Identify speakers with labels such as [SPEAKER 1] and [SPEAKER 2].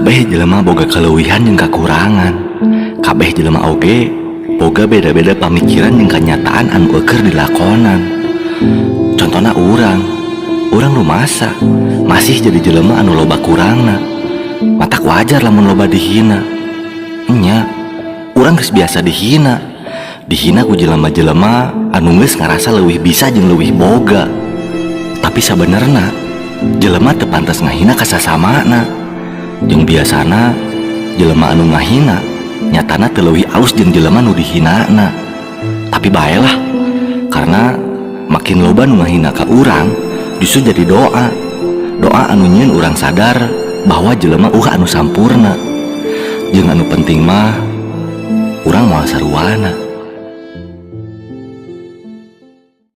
[SPEAKER 1] Kabeh jelema boga keleuwihan jeung kakurangan. Kabeh jelema oge boga beda-beda pamikiran jeung kanyataan anu eueur dilakonan. Contohna urang, urang rumasa masih jadi jelema anu loba kurangna. Matak wajar lamun loba dihina. Nya, urang geus biasa dihina. Dihina ku jelema-jelema anu geus ngarasa leuwih bisa jeung leuwih boga. Tapi sabenerna jelema teu pantes ngahina ka sasamana. Jeung biasana jelema anu ngahina nyatana teu leuwih alus jeung jelema nu dihinana. Tapi baelah, karena makin loba nu ngahina ka urang justru jadi doa. Doa anu nyieun urang sadar bahwa jelema euweuh anu sampurna. Jeung anu penting mah urang moal saruana.